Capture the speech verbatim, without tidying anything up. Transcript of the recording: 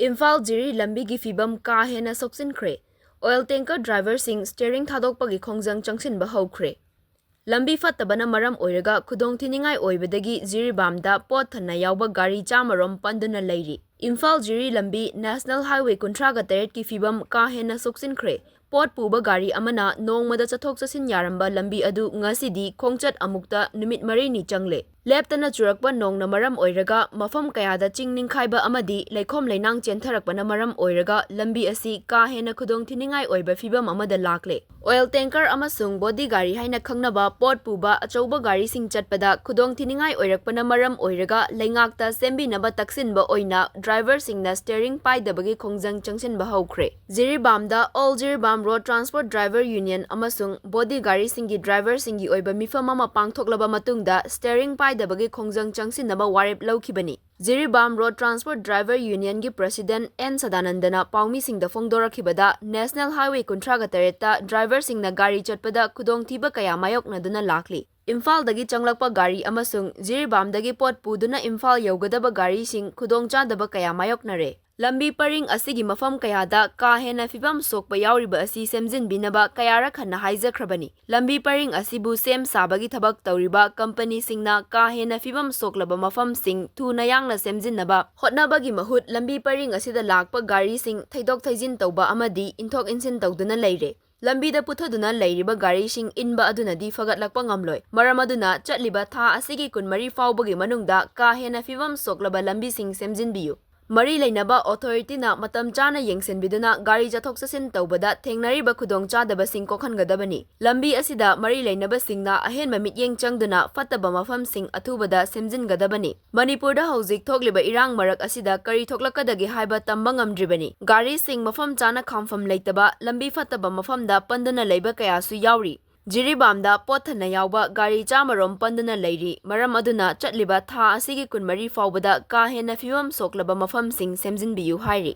ꯏꯝꯐꯥꯜ ꯖꯤꯔꯤ ꯂꯝꯕꯤꯒꯤ ꯐꯤꯕꯝ ꯀꯥ ꯍꯦꯟꯅ ꯁꯣꯛꯆꯤꯟꯈ꯭ꯔꯦ꯫ ꯑꯣꯏꯜ ꯇꯦꯡꯀꯔ ꯗ꯭ꯔꯥꯏꯚꯔꯁꯤꯡ ꯁ꯭ꯇꯤꯌꯔꯤꯡ ꯊꯥꯗꯣꯛꯄꯒꯤ ꯈꯣꯡꯖꯪ ꯆꯪꯁꯤꯟꯕ ꯍꯧꯈ꯭ꯔꯦ꯫ ꯂꯝꯕꯤ ꯐꯠꯇꯕꯅ ꯃꯔꯝ ꯑꯣꯏꯔꯒ ꯈꯨꯗꯣꯡꯊꯤꯅꯤꯡꯉꯥꯏ ꯑꯣꯏꯕꯗꯒꯤ ꯖꯤꯔꯤꯕꯥꯝꯗ ꯄꯣꯠ ꯊꯟꯅ ꯌꯥꯎꯕ ꯒꯥꯔꯤ ꯆꯥꯃꯔꯣꯝ ꯄꯟꯗꯨꯅ ꯂꯩꯔꯤ꯫ ꯏꯝꯐꯥꯜ ꯖꯤꯔꯤ ꯂꯝꯕꯤ ꯅꯦꯁꯅꯦꯜ ꯍꯥꯏꯋꯦ ꯀꯨꯟꯊ꯭ꯔꯥꯒ ꯇꯔꯦꯠꯀꯤ ꯐꯤꯕꯝ ꯀꯥ ꯍꯦꯟꯅ ꯁꯣꯛꯆꯤꯟꯈ꯭ꯔꯦ꯫ ꯄꯣꯠ ꯄꯨꯕ ꯒꯥꯔꯤ ꯑꯃꯅ ꯅꯣꯡꯃꯗ ꯆꯠꯊꯣꯛ ꯆꯠꯁꯤꯟ ꯌꯥꯔꯝꯕ ꯂꯝꯕꯤ ꯑꯗꯨ ꯉꯁꯤꯗꯤ ꯈꯣꯡꯆꯠ ꯑꯃꯨꯛꯇ ꯅꯨꯃꯤꯠ ꯃꯔꯤꯅꯤ ꯆꯪꯂꯦ꯫ ꯂꯦꯞꯇꯅ ꯆꯨꯔꯛꯄ ꯅꯣꯡꯅ ꯃꯔꯝ ꯑꯣꯏꯔꯒ ꯃꯐꯝ ꯀꯌꯥꯗ ꯆꯤꯡ ꯅꯤꯡꯈꯥꯏꯕ ꯑꯃꯗꯤ ꯂꯩꯈꯣꯝ ꯂꯩꯅꯥꯡ ꯆꯦꯟꯊꯔꯛꯄꯅ ꯃꯔꯝ ꯑꯣꯏꯔꯒ ꯂꯝꯕꯤ ꯑꯁꯤ ꯀꯥ ꯍꯦꯟꯅ ꯈꯨꯗꯣꯡꯊꯤꯅꯤꯡꯉꯥꯏ ꯑꯣꯏꯕ ꯐꯤꯕꯝ ꯑꯃꯗ ꯂꯥꯛꯂꯦ꯫ ꯑꯣꯏꯜ ꯇꯦꯡꯀꯔ ꯑꯃꯁꯨꯡ ꯕꯣꯗꯤ ꯒꯥꯔꯤ ꯍꯥꯏꯅ ꯈꯪꯅꯕ ꯄꯣꯠ ꯄꯨꯕ ꯑꯆꯧꯕ ꯒꯥꯔꯤꯁꯤꯡ ꯆꯠꯄꯗ ꯈꯨꯗꯣꯡꯊꯤꯅꯤꯡꯉꯥꯏ ꯑꯣꯏꯔꯛꯄꯅ ꯃꯔꯝ ꯑꯣꯏꯔꯒ ꯂꯩꯉꯥꯛꯇ ꯁꯦꯝꯕꯤꯅꯕ ꯇꯛꯁꯤꯟꯕ ꯑꯣꯏꯅ ꯗ꯭ꯔꯥꯏꯚꯔꯁꯤꯡꯅ ꯁ꯭ꯇꯤꯌꯔꯤꯡ ꯄꯥꯏꯗꯕꯒꯤ ꯈꯣꯡꯖꯪ ꯆꯪꯁꯤꯟꯕ ꯍꯧꯈ꯭ꯔꯦ꯫ ꯖꯤꯔꯤꯕꯥꯝꯗ all Jiribam road transport driver union ꯑꯃꯁꯨꯡ ꯕꯣꯗꯤ ꯒꯥꯔꯤꯁꯤꯡꯒꯤ ꯗ꯭ꯔꯥꯏꯚꯔꯁꯤꯡꯒꯤ ꯑꯣꯏꯕ ꯃꯤꯐꯝ ꯑꯃ ꯄꯥꯡꯊꯣꯛꯂꯕ ꯃꯇꯨꯡꯗ ꯁ꯭ꯇꯤꯌꯔꯤꯡ ꯄꯥꯏꯗꯕꯒꯤ ꯈꯣꯡꯖꯪ ꯆꯪꯁꯤꯟꯅꯕ ꯋꯥꯔꯦꯞ ꯂꯧꯈꯤꯕꯅꯤ꯫ ꯖꯤꯔꯤꯕꯥꯝ ꯔꯣꯗ ꯇ꯭ꯔꯥꯟꯁꯄꯣꯔꯠ ꯗ꯭ꯔꯥꯏꯚꯔ ꯌꯨꯅꯤꯌꯟꯒꯤ ꯄ꯭ꯔꯁꯤꯗꯦꯟꯠ ꯑꯦꯟ ꯁꯗꯥꯅꯟꯗꯅ ꯄꯥꯎꯃꯤꯁꯤꯡꯗ ꯐꯣꯡꯗꯣꯔꯛꯈꯤꯕꯗ, ꯅꯦꯁꯅꯦꯜ ꯍꯥꯏꯋꯦ ꯀꯨꯟꯊ꯭ꯔꯥꯒ ꯇꯔꯦꯠꯇ ꯗ꯭ꯔꯥꯏꯚꯔꯁꯤꯡꯅ ꯒꯥꯔꯤ ꯆꯠꯄꯗ ꯈꯨꯗꯣꯡꯊꯤꯕ ꯀꯌꯥ ꯃꯥꯌꯣꯛꯅꯗꯨꯅ ꯂꯥꯛꯂꯤ꯫ ꯏꯝꯐꯥꯜꯗꯒꯤ ꯆꯪꯂꯛꯄ ꯒꯥꯔꯤ ꯑꯃꯁꯨꯡ ꯖꯤꯔꯤꯕꯥꯝꯗꯒꯤ ꯄꯣꯠ ꯄꯨꯗꯨꯅ ꯏꯝꯐꯥꯜ ꯌꯧꯒꯗꯕ ꯒꯥꯔꯤꯁꯤꯡ ꯈꯨꯗꯣꯡꯆꯥꯗꯕ ꯀꯌꯥ ꯃꯥꯌꯣꯛꯅꯔꯦ꯫ ꯂꯝꯕꯤ ꯄꯔꯤꯡ ꯑꯁꯤꯒꯤ ꯃꯐꯝ ꯀꯌꯥꯗ ꯀꯥ ꯍꯦꯟꯅ ꯐꯤꯕꯝ ꯁꯣꯛꯄ ꯌꯥꯎꯔꯤꯕ ꯑꯁꯤ ꯁꯦꯝꯖꯤꯟꯕꯤꯅꯕ ꯀꯌꯥꯔꯛ ꯍꯟꯅ ꯍꯥꯏꯖꯈ꯭ꯔꯕꯅꯤ꯫ ꯂꯝꯕꯤ ꯄꯔꯤꯡ ꯑꯁꯤꯕꯨ ꯁꯦꯝ ꯁꯥꯕꯒꯤ ꯊꯕꯛ ꯇꯧꯔꯤꯕ ꯀꯝꯄꯅꯤꯁꯤꯡꯅ ꯀꯥ ꯍꯦꯟꯅ ꯐꯤꯕꯝ ꯁꯣꯛꯂꯕ ꯃꯐꯝꯁꯤꯡ ꯊꯨꯅ ꯌꯥꯡꯅ ꯁꯦꯝꯖꯤꯟꯅꯕ ꯍꯣꯠꯅꯕꯒꯤ ꯃꯍꯨꯠ, ꯂꯝꯕꯤ ꯄꯔꯤꯡ ꯑꯁꯤꯗ ꯂꯥꯛꯄ ꯒꯥꯔꯤꯁꯤꯡ ꯊꯩꯗꯣꯛ ꯊꯩꯖꯤꯟ ꯇꯧꯕ ꯑꯃꯗꯤ ꯏꯟꯊꯣꯛ ꯏꯟꯁꯤꯟ ꯇꯧꯗꯨꯅ ꯂꯩꯔꯦ꯫ ꯂꯝꯕꯤꯗ ꯄꯨꯊꯗꯨꯅ ꯂꯩꯔꯤꯕ ꯒꯥꯔꯤꯁꯤꯡ ꯏꯟꯕ ꯑꯗꯨꯅꯗꯤ ꯐꯒꯠꯂꯛꯄ ꯉꯝꯂꯣꯏ꯫ ꯃꯔꯝ ꯑꯗꯨꯅ ꯆꯠꯂꯤꯕ ꯊꯥ ꯑꯁꯤꯒꯤ ꯀꯨꯟꯃꯔꯤ ꯐꯥꯎꯕꯒꯤ ꯃꯅꯨꯡꯗ ꯀꯥ ꯍꯦꯟꯅ ꯐꯤꯕꯝ ꯁꯣꯛꯂꯕ ꯂꯝꯕꯤꯁꯤꯡ ꯁꯦꯝꯖꯤꯟꯕꯤꯌꯨ꯫ ꯃꯔꯤ ꯂꯩꯅꯕ ꯑꯣꯊꯣꯔꯤꯇꯤꯅ ꯃꯇꯝ ꯆꯥꯅ ꯌꯦꯡꯁꯤꯟꯕꯤꯗꯨꯅ ꯒꯥꯔꯤ ꯆꯠꯊꯣꯛ ꯆꯠꯁꯤꯟ ꯇꯧꯕꯗ ꯊꯦꯡꯅꯔꯤꯕ ꯈꯨꯗꯣꯡꯆꯥꯗꯕꯁꯤꯡ ꯀꯣꯛꯍꯟꯒꯗꯕꯅꯤ꯫ ꯂꯝꯕꯤ ꯑꯁꯤꯗ ꯃꯔꯤ ꯂꯩꯅꯕꯁꯤꯡꯅ ꯑꯍꯦꯟꯕ ꯃꯤꯠꯌꯦꯡ ꯆꯪꯗꯨꯅ ꯐꯠꯇꯕ ꯃꯐꯝꯁꯤꯡ ꯑꯊꯨꯕꯗ ꯁꯦꯝꯖꯤꯟꯒꯗꯕꯅꯤ꯫ ꯃꯅꯤꯄꯨꯔꯗ ꯍꯧꯖꯤꯛ ꯊꯣꯛꯂꯤꯕ ꯏꯔꯥꯡ ꯃꯔꯛ ꯑꯁꯤꯗ ꯀꯔꯤ ꯊꯣꯛꯂꯛꯀꯗꯒꯦ ꯍꯥꯏꯕ ꯇꯝꯕ ꯉꯝꯗ꯭ꯔꯤꯕꯅꯤ꯫ ꯒꯥꯔꯤꯁꯤꯡ ꯃꯐꯝ ꯆꯥꯅ ꯈꯥꯝꯐꯝ ꯂꯩꯇꯕ, ꯂꯝꯕꯤ ꯐꯠꯇꯕ ꯃꯐꯝꯗ ꯄꯟꯗꯨꯅ ꯂꯩꯕ ꯀꯌꯥꯁꯨ ꯌꯥꯎꯔꯤ꯫ ꯖꯤꯔꯤꯕꯥꯝꯗ ꯄꯣꯠ ꯊꯟꯅ ꯌꯥꯎꯕ ꯒꯥꯔꯤ ꯆꯥꯃꯔꯣꯝ ꯄꯟꯗꯨꯅ ꯂꯩꯔꯤ꯫ ꯃꯔꯝ ꯑꯗꯨꯅ ꯆꯠꯂꯤꯕ ꯊꯥ ꯑꯁꯤꯒꯤ ꯀꯨꯟꯃꯔꯤ ꯐꯥꯎꯕꯗ ꯀꯥ ꯍꯦꯟꯅ ꯐꯤꯕꯝ ꯁꯣꯛꯂꯕ ꯃꯐꯝꯁꯤꯡ ꯁꯦꯝꯖꯤꯟꯕꯤꯌꯨ ꯍꯥꯏꯔꯤ꯫